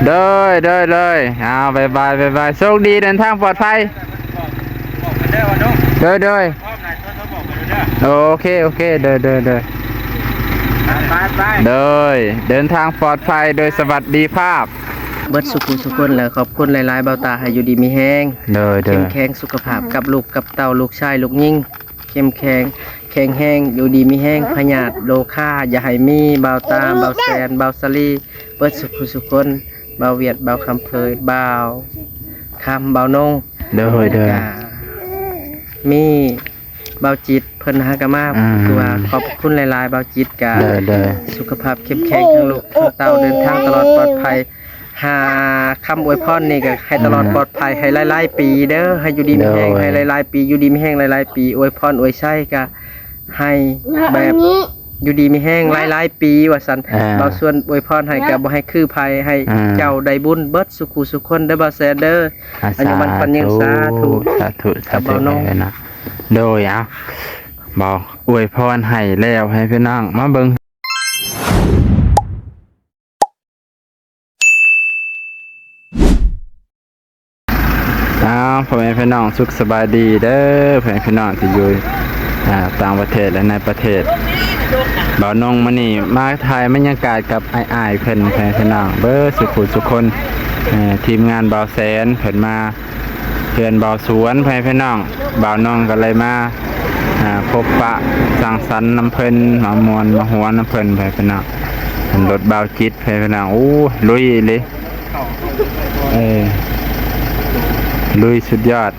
ໂດຍ ໂດຍ ໂດຍ ອ້າວ ບາຍບາຍ ບາຍບາຍ ໂຊກດີ ເດີນທາງປອດໄພ ບອກກັນເດີວ່ານ້ອງ ໂດຍ ໂດຍ ພ້ອມນາຍ ໂທ ໂທບອກກັນເດີ ໂອເຄ ໂອເຄ ໂດຍ ໂດຍ ໂດຍ ໄປ ໄປ ໂດຍ ເດີນທາງປອດໄພໂດຍສະຫວັດດີພາບ ເບິດສຸຂູສຸຄົນ ແລະ ຂອບຄຸນຫຼາຍໆ ບ່າວຕາ ໃຫ້ຢູ່ດີມີແຮງ ໂດຍ ໂດຍ ເຂັ້ມແຂງສຸຂະພາບກັບລູກກັບເຕົ້າ ລູກຊາຍລູກຍິງ ເຂັ້ມແຂງ ແຂງແຮງ ຢູ່ດີມີແຮງ ພະຍາດໂລຄາຢ່າໃຫ້ມີ ບ່າວຕາ ບ່າວແສນ ບ່າວສາລີ ເບິດສຸຂູສຸຄົນ ບ່າວຫວຽດ ບ່າວຄຳເຜີຍ ບ່າວຄຳ ບ່າວນົງ ໂດຍ ໂດຍ ກະມີບ່າວຈິດ ເພິ່ນຫາກະມາ ອືມ ຄືວ່າຂອບຄຸນຫຼາຍໆ ບ່າວຈິດກະ ໂດຍ ໂດຍ ສຸຂະພາບເຂັ້ມແຂງ ທັງລູກທັງເຕົ້າ ເດີນທາງຕະຫຼອດປອດໄພ ຫາຄຳອວຍພອນນີ້ກໍໃຫ້ຕະຫຼອດ ອືມ ປອດໄພ ໃຫ້ຫຼາຍໆປີເດີ ໃຫ້ຢູ່ດີມີແຮງ ໂດຍ ໃຫ້ຫຼາຍໆປີ ຢູ່ດີມີແຮງຫຼາຍໆປີ ອວຍພອນອວຍໄຊກໍໃຫ້ແບບຢູ່ດີມີແຮງຫຼາຍໆປີວ່າຊັ້ນ ອ່າ ບ່າວສວນອວຍພອນໃຫ້ກໍບໍ່ໃຫ້ຄືໄພ ໃຫ້ ອ່າ ເຈົ້າໄດ້ບຸນເບິດສຸຂູສຸຄົນເດີ ບ່າວແສນເດີ ອ່າ ອາຍຸໝັ້ນຂວັນຍືນ ສາທຸ ສາທຸ ສາທຸ ສາທຸ ບ່າວນ້ອງ ໂດຍ ເອົາ ບ່າວອວຍພອນໃຫ້ແລ້ວ ໃຫ້ພີ່ນ້ອງມາເບິ່ງ ອ້າວ ພໍ່ແມ່ພີ່ນ້ອງ ສຸກສະບາຍດີເດີ ພໍ່ແມ່ພີ່ນ້ອງທີ່ຢູ່ ອ່າ ຕ່າງປະເທດ ແລະ ໃນປະເທດ ບ່າວນົງມື້ນີ້ມາຖ່າຍບັນຍາກາດກັບອ້າຍໆ ເພິ່ນ ພໍ່ແມ່ພີ່ນ້ອງເບີດ ສຸຂູສຸຄົນ ເອີ ທີມງານບ່າວແສນ ເພິ່ນມາເຮືອນບ່າວສວນ ພໍ່ແມ່ພີ່ນ້ອງ ບ່າວນົງກໍເລີຍມາ ອ່າ ພົບປະສັງສັນນຳເພິ່ນ ມາມ່ວນມາຫົວນຳເພິ່ນ ພໍ່ແມ່ພີ່ນ້ອງ ເປັນລົດບ່າວຈິດ ພີ່ນ້ອງ ໂອ້ ລຸຍອີ່ຫຼີ ເອີ ລຸຍສຸດຍອດ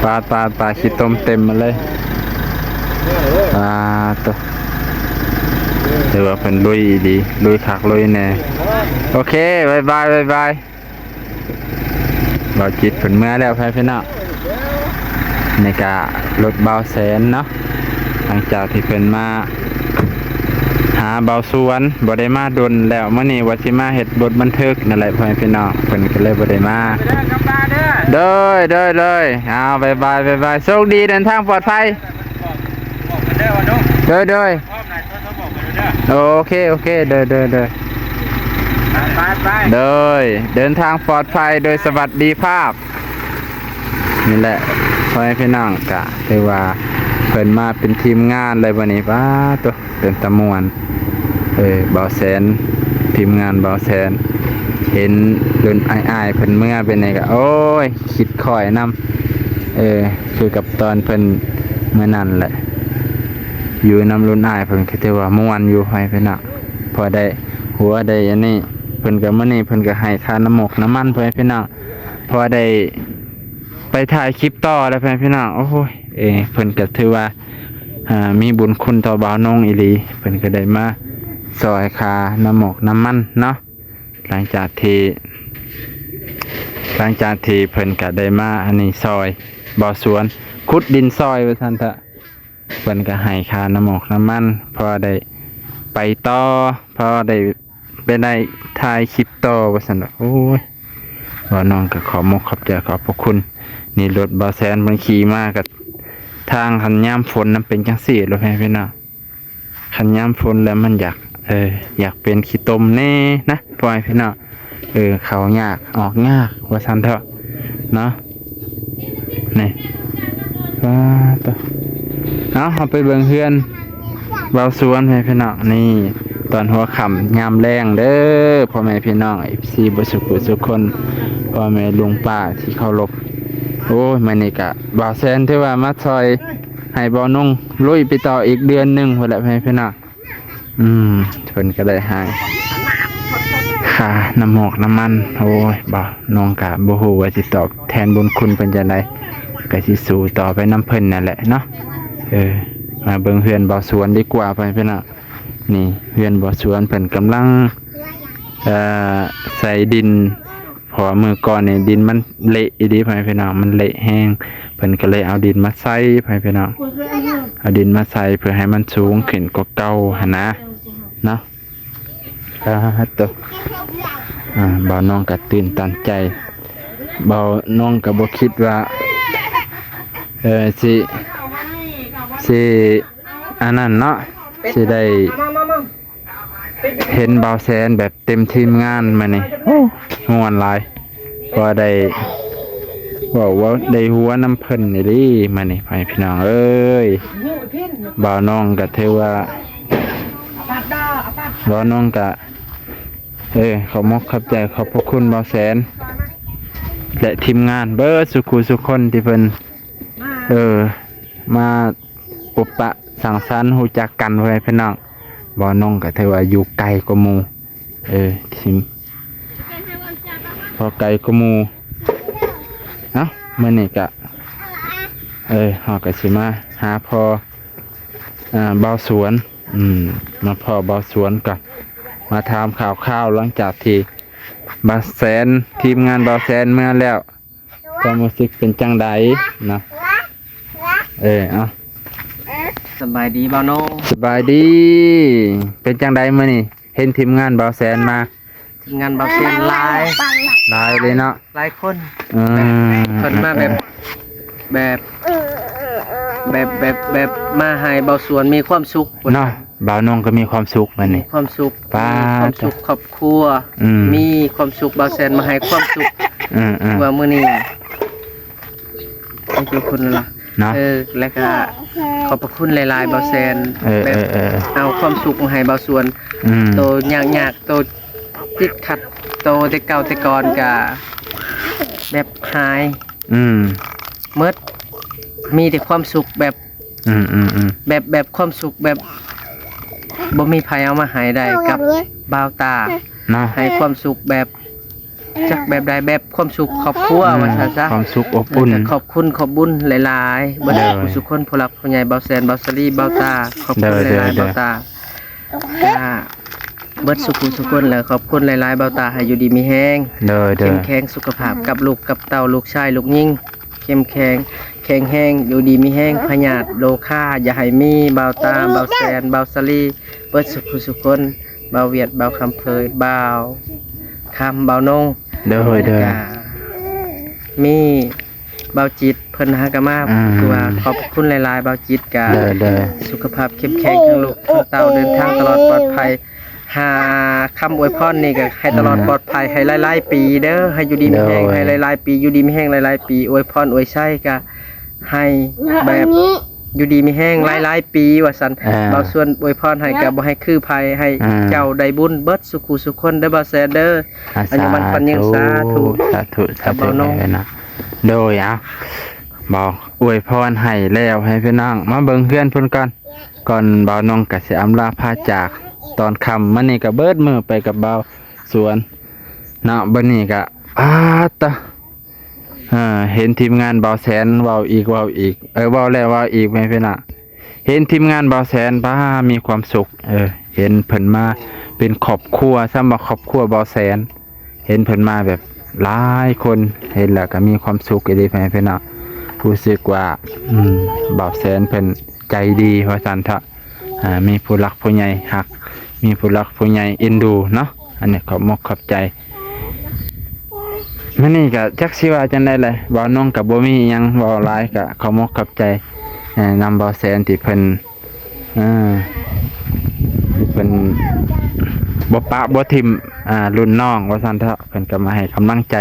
ປາດໆໆ ຂີ້ຕົມເຕັມມາເລີຍ ປາດໂທ້ ຖືວ່າເພິ່ນລຸຍອີ່ຫຼີ ລຸຍຄັກລຸຍແນ່ ໂອເຄ ບາຍບາຍ ບາຍບາຍ. ບ່າວຈິດເພິ່ນເມືອແລ້ວ ພໍ່ແມ່ພີ່ນ້ອງ ນີ້ກະລົດບ່າວແສນເນາະ ຫຼັງຈາກທີ່ເພິ່ນມາຫາບ່າວສວນ ບໍ່ໄດ້ມາດົນແລ້ວ ມື້ນີ້ວ່າຊິມາເຮັດບົດບັນທຶກນັ້ນແຫຼະ ພໍ່ແມ່ພີ່ນ້ອງ ເພິ່ນກໍເລີຍບໍ່ໄດ້ມາ ໂດຍ ໂດຍ ໂດຍ ເອົາ ບາຍບາຍ ບາຍບາຍ ໂຊກດີ ເດີນທາງປອດໄພ ໂດຍ ໂດຍ ໂອເຄ ໂອເຄ ໂດຍ ໂດຍ ໂດຍ ໄປ ໄປ ໂດຍ ເດີນທາງປອດໄພໂດຍສະຫວັດດີພາບ ນີ້ແຫຼະ ພໍ່ແມ່ພີ່ນ້ອງ ກະຖືວ່າເພິ່ນມາເປັນທີມງານເລີຍບັດນີ້ ປາດໂທ້ ເປັນຕາມ່ວນ ເອີ ບ່າວແສນ ທີມງານບ່າວແສນ ເຫັນລຸ້ນອ້າຍໆ ເພິ່ນເມືອເປັນໃດກະ ໂອ້ຍ ຄິດຄ້ອຍນຳ ເອີ ຄືກັບຕອນເພິ່ນມື້ນັ້ນແຫຼະ ຢູ່ນຳລຸ້ນອ້າຍເພິ່ນກໍຖືວ່າມ່ວນຢູ່ ໃຫ້ເພິ່ນນະ ພໍໄດ້ຫົວໄດ້ອັນນີ້ ເພິ່ນກໍ ມື້ນີ້ເພິ່ນກໍໃຫ້ຄ່ານ້ຳໝົກນ້ຳມັນ ພໍ່ແມ່ພີ່ນ້ອງ ພໍໄດ້ໄປຖ່າຍຄລິບຕໍ່ແລ້ວ ພໍ່ແມ່ພີ່ນ້ອງ ໂອ້ຍ ເອີ ເພິ່ນກໍຖືວ່າ ອ່າ ມີບຸນຄຸນຕໍ່ບ່າວນົງອີ່ຫຼີ ເພິ່ນກໍໄດ້ມາຊ່ອຍຄ່ານ້ຳໝົກນ້ຳມັນເນາະ ຫຼັງຈາກທີ່ ຫຼັງຈາກທີ່ເພິ່ນກະໄດ້ມາອັນນີ້ຊ່ອຍ ບ່າວສວນ ຂຸດດິນຊ່ອຍວ່າຊັ້ນເຖາະ ເພິ່ນກະໃຫ້ຄ່ານ້ຳໝົກນ້ຳມັນ ພໍໄດ້ໄປຕໍ່ ພໍໄດ້ ໄປໄດ້ຖ່າຍຄລິບຕໍ່ວ່າຊັ້ນດອກ ໂອ້ຍ ບ່າວນ້ອງກະຂອບມຸກຂອບໃຈຂອບພະຄຸນ ນີ້ລົດບ່າວແສນເພິ່ນຂີ່ມາກະ ທາງຄັນຍາມຝົນນະເປັນຈັ່ງຊີ້ໂລດ ພໍ່ແມ່ພີ່ນ້ອງ ຄັນຍາມຝົນແລ້ວມັນຢາກ ເອີ ຢາກເປັນຂີ້ຕົມແດ່ນະ ພໍ່ແມ່ພີ່ນ້ອງ ເອີ ເຂົ້າຍາກອອກຍາກວ່າຊັ້ນເຖາະເນາະ ນີ້ ປາດໂທ້ ເອົາ ເຮົາໄປເບິ່ງເຮືອນບ່າວສວນ ພໍ່ແມ່ພີ່ນ້ອງ ນີ້ ຕອນຫົວຄ່ຳຍາມແລງເດີ ພໍ່ແມ່ພີ່ນ້ອງ ເອັຟຊີ ເບິດສຸຂູສຸຄົນ ພໍ່ແມ່ລຸງປ້າທີ່ເຄົາລົບ ໂອ້ຍ ມື້ນີ້ກະບ່າວແສນຖືວ່າມາຊ່ອຍ ໃຫ້ບ່າວນົງລຸຍໄປຕໍ່ອີກເດືອນໜຶ່ງພຸ້ນແຫຼະ ພໍ່ແມ່ພີ່ນ້ອງ ອືມ ເພິ່ນກໍໄດ້ໃຫ້ຄ່ານ້ຳໝອກນ້ຳມັນ ໂອ້ຍ ບ່າວນົງກໍບໍ່ຮູ້ວ່າຊິຕອບແທນບຸນຄຸນເພິ່ນຈັ່ງໃດ ກໍຊິສູ້ຕໍ່ໄປນຳເພິ່ນນັ້ນແຫຼະເນາະ ເອີ ມາເບິ່ງເຮືອນບ່າວສວນດີກວ່າ ພໍ່ແມ່ພີ່ນ້ອງ ນີ້ເຮືອນບ່າວສວນເພິ່ນກຳລັງ ເອີ ໃສ່ດິນ ເພາະວ່າມື້ກ່ອນນີ້ດິນມັນເລະອີ່ຫຼີ ພໍ່ແມ່ພີ່ນ້ອງ ມັນເລະແຮງ ເພິ່ນກໍເລີຍເອົາດິນມາໃສ່ ພໍ່ແມ່ພີ່ນ້ອງ ເອົາດິນມາໃສ່ເພື່ອໃຫ້ມັນສູງຂຶ້ນກວ່າເກົ່າຫັ້ນນະ ເນາະ ອ່າ ໂຕ ອ່າ ບ່າວນ້ອງກໍຕື່ນຕັນໃຈ ບ່າວນ້ອງກໍບໍ່ຄິດວ່າ ເອີ ຊິ ຊິ ອັນນັ້ນເນາະ ຊິໄດ້ ເຫັນບ່າວແສນແບບເຕັມທີມງານມື້ນີ້ ໂອ້ ມ່ວນຫຼາຍ ເພາະວ່າໄດ້ເວົ້າ ເວົ້າ ໄດ້ຫົວນຳເພິ່ນອີ່ຫຼີມື້ນີ້ ພໍ່ແມ່ພີ່ນ້ອງເອີຍ. ບ່າວນ້ອງກໍຖືວ່າ ບ່າວນ້ອງກໍ ເອີ ຂອບມົກຂອບໃຈ ຂອບພະຄຸນບ່າວແສນ ແລະ ທີມງານເບິດສູ່ຄູ່ສູ່ຄົນທີ່ເພິ່ນ ເອີ ມາພົບປະສັງສັນຮູ້ຈັກກັນ ພໍ່ແມ່ພີ່ນ້ອງ. ບ່າວນ້ອງກໍຖືວ່າຢູ່ໄກກວ່າໝູ່ ເອີ ທີມ ພໍໄກກວ່າໝູ່. ເອົ້າ ມື້ນີ້ກະ ເອີ ເຮົາກະຊິມາຫາພໍ່ ອາ ບ່າວສວນ ອືມ ມາພໍ້ບ່າວສວນກ່ອນ ມາຖາມຂ່າວຄາວ ຫຼັງຈາກທີ່ບ່າວແສນ ທີມງານບ່າວແສນເມືອແລ້ວ ຄວາມຮູ້ສຶກເປັນຈັ່ງໃດເນາະ? ເອີ ເອົາ ສະບາຍດີບ່າວນ້ອງ. ສະບາຍດີ. ເປັນຈັ່ງໃດມື້ນີ້ ເຫັນທີມງານບ່າວແສນມາ? ທີມງານບ່າວແສນຫຼາຍ ຫຼາຍເລີຍເນາະ ຫຼາຍຄົນ ອືມ ເພິ່ນມາແບບ ແບບ ແບບ ແບບ ແບບມາໃຫ້ບ່າວສວນມີຄວາມສຸກເນາະ. ບ່າວນ້ອງກໍມີຄວາມສຸກບັດນີ້ ມີຄວາມສຸກ ປາດ ມີຄວາມສຸກຄອບຄົວ ອືມ ມີຄວາມສຸກ ບ່າວແສນມາໃຫ້ຄວາມສຸກ ອືມໆ ວ່າມື້ນີ້ ໃຫ້ທຸກຄົນລະເນາະ ເອີ ແລ້ວກະຂອບພະຄຸນຫຼາຍໆ ບ່າວແສນ ເອີ ແບບ ເອີ ເອີ ເອົາຄວາມສຸກມາໃຫ້ບ່າວສວນ ອືມ ໂຕຍາກໆ ໂຕຕິດຂັດ ໂຕແຕ່ເກົ່າແຕ່ກ່ອນກະແບບຫາຍ ອືມ ໝົດ ມີແຕ່ຄວາມສຸກແບບ ອືມໆໆ ແບບ ແບບຄວາມສຸກແບບບໍ່ມີໃຜເອົາມາໃຫ້ໄດ້ກັບບ່າວຕາເນາະ ໃຫ້ຄວາມສຸກແບບ ຈັກແບບໃດ ແບບຄວາມສຸກຄອບຄົວ ອືມ ວ່າຊັ້ນຊະ ຄວາມສຸກອົບອຸ່ນ ເອີ ກໍຂອບຄຸນຂອບບຸນຫຼາຍໆ ເບິດ ໂດຍ ສູ່ຄົນ ຜູ້ຫຼັກຜູ້ໃຫຍ່ ບ່າວແສນ ບ່າວສາລີ ບ່າວຕາ ຂອບຄຸນ ໂດຍ ຫຼາຍໆ ໂດຍ ບ່າວຕາ ກະເບິດສູ່ຜູ້ສູ່ຄົນ ແລະ ຂອບຄຸນຫຼາຍໆ ບ່າວຕາ ໃຫ້ຢູ່ດີມີແຮງ ໂດຍ ໂດຍ ເຂັ້ມແຂງສຸຂະພາບກັບລູກກັບເຕົ້າ ລູກຊາຍລູກຍິງ ເຂັ້ມແຂງ ແຂງແຮງ ຢູ່ດີມີແຮງ ພະຍາດໂລຄາຢ່າໃຫ້ມີ ບ່າວຕາ ບ່າວແສນ ບ່າວສາລີ ເບິດສູ່ຜູ້ສູ່ຄົນ ບ່າວຫວຽດ ບ່າວຄຳເຜີຍ ບ່າວຄຳ ບ່າວນົງ ໂດຍ ໂດຍ ກະມີບ່າວຈິດ ເພິ່ນຫາກະມາ ອືມ ຄືວ່າຂອບຄຸນຫຼາຍໆ ບ່າວຈິດກະ ໂດຍ ໂດຍ ສຸຂະພາບເຂັ້ມແຂງ ທັງລູກທັງເຕົ້າ ເດີນທາງຕະຫຼອດປອດໄພ ຫາຄຳອວຍພອນນີ້ກະໃຫ້ຕະຫຼອດ ອືມ ປອດໄພ ໃຫ້ຫຼາຍໆປີເດີ ໃຫ້ຢູ່ດີມີແຮງ ໂດຍ ໃຫ້ຫຼາຍໆປີ ຢູ່ດີມີແຮງຫຼາຍໆປີ ອວຍພອນອວຍໄຊກະໃຫ້ແບບຢູ່ດີມີແຮງຫຼາຍໆປີວ່າຊັ້ນ ອ່າ ບ່າວສວນອວຍພອນໃຫ້ກະບໍ່ໃຫ້ຄືໃຜ ໃຫ້ ອ່າ ເຈົ້າໄດ້ບຸນເບິດສູ່ຄູ່ສູ່ຄົນເດີ ບ່າວແສນເດີ ອາ ອາຍຸໝັ້ນຂວັນຍືນ ສາທຸ ສາທຸ ສາທຸ ເນາະ ໂດຍ ເອົາ ບ່າວອວຍພອນໃຫ້ແລ້ວ ໃຫ້ພີ່ນ້ອງມາເບິ່ງເຮືອນເພິ່ນກ່ອນ ກ່ອນບ່າວນົງກະຊິອຳລາພາຈາກຕອນຄ່ຳ ມື້ນີ້ກະເບິດມື້ໄປກັບບ່າວສວນເນາະ ບັດນີ້ກະ ປາດຕະ ເອີ ເຫັນທີມງານບ່າວແສນເວົ້າອີກເວົ້າອີກ ເອີ ເວົ້າແລ້ວເວົ້າອີກ ແມ່ນພີ່ນ້ອງ ເຫັນທີມງານບ່າວແສນ ປາ ມີຄວາມສຸກ ເອີ ເຫັນເພິ່ນມາເປັນຄອບຄົວ ສ່ຳວ່າຄອບຄົວບ່າວແສນ ເຫັນເພິ່ນມາແບບຫຼາຍຄົນ ເຫັນແລ້ວກໍມີຄວາມສຸກອີ່ຫຼີ ພໍ່ແມ່ພີ່ນ້ອງ ຮູ້ສຶກວ່າ ອືມ ບ່າວແສນເພິ່ນໃຈດີວ່າຊັ້ນເຖາະ ອ່າ ມີຜູ້ຫຼັກຜູ້ໃຫຍ່ຮັກ ມີຜູ້ຫຼັກຜູ້ໃຫຍ່ເອັນດູເນາະ ອັນນີ້ຂອບມົກຂອບໃຈ. ມື້ນີ້ກໍຈັກຊິວ່າຈັ່ງໃດແຫຼະ ບ່າວນົງກໍບໍ່ມີຫຍັງເວົ້າຫຼາຍ ກໍຂອບມົກຂອບໃຈ ນຳບ່າວແສນທີ່ເພິ່ນ ອ່າ ເພິ່ນບໍ່ປະບໍ່ຖິ້ມ ອ່າ ລຸ້ນນ້ອງວ່າຊັ້ນເຖາະ ເພິ່ນກໍມາໃຫ້ກຳລັງໃຈ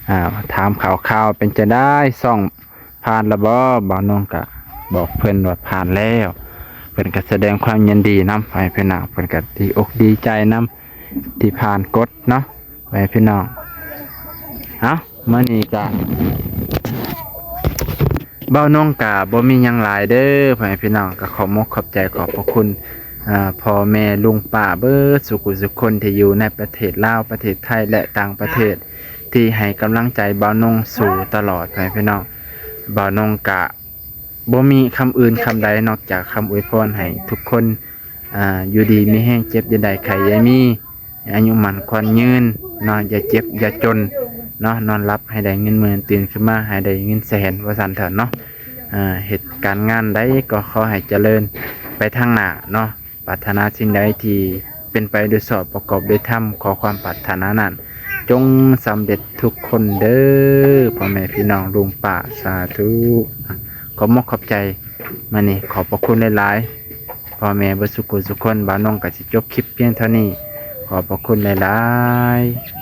ອ່າ ຖາມຂ່າວຄາວເປັນຈັ່ງໃດ ຊ່ອງຜ່ານລະບໍ່? ບ່າວນົງກໍບອກເພິ່ນວ່າຜ່ານແລ້ວ ເພິ່ນກໍສະແດງຄວາມຍິນດີນຳ ໃຫ້ພີ່ນ້ອງ ເພິ່ນກໍດີອົກດີໃຈນຳ ທີ່ຜ່ານກົດເນາະ ໃຫ້ພີ່ນ້ອງ ເອົ້າ ມື້ນີ້ກະ ບ່າວນົງກະບໍ່ມີຫຍັງຫຼາຍເດີ ພໍ່ແມ່ພີ່ນ້ອງ ກະຂອບມົກຂອບໃຈຂອບພະຄຸນ ເອີ ພໍ່ແມ່ລຸງປ້າເບິດສູ່ຜູ້ສູ່ຄົນທີ່ຢູ່ໃນປະເທດລາວ ປະເທດໄທ ແລະ ຕ່າງປະເທດ ທີ່ໃຫ້ກຳລັງໃຈບ່າວນົງສູ້ຕະຫຼອດ ພໍ່ແມ່ພີ່ນ້ອງ ບ່າວນົງກະ ບໍ່ມີຄຳອື່ນຄຳໃດນອກຈາກຄຳອວຍພອນໃຫ້ທຸກຄົນ ອ່າ ຢູ່ດີມີແຮງ ເຈັບຢ່າໄດ້ໄຂ້ຢ່າມີ ອາຍຸໝັ້ນຂວັນຍືນເນາະ ຢ່າເຈັບຢ່າຈົນເນາະ ນອນຫຼັບໃຫ້ໄດ້ເງິນໝື່ນ ຕື່ນຂຶ້ນມາໃຫ້ໄດ້ເງິນແສນ ວ່າຊັ້ນເຖາະເນາະ ເຮັດການງານໃດກໍຂໍໃຫ້ຈະເລີນໄປທາງໜ້າເນາະ ປາດຖະໜາສິ່ງໃດທີ່ເປັນໄປໂດຍຊອບປະກອບໂດຍທຳ ຂໍຄວາມປາດຖະໜານັ້ນ ຈົ່ງສຳເລັດທຸກຄົນເດີ ພໍ່ແມ່ພີ່ນ້ອງລຸງປ້າ ສາທຸ ຂອບມົກຂອບໃຈ ມື້ນີ້ຂອບພະຄຸນຫຼາຍ ພໍ່ແມ່ເບິດສຸຂູສຸຄົນ. ບ່າວນົງກໍຊິຈົບຄລິບພຽງເທົ່ານີ້. ຂອບພະຄຸນຫຼາຍໆ.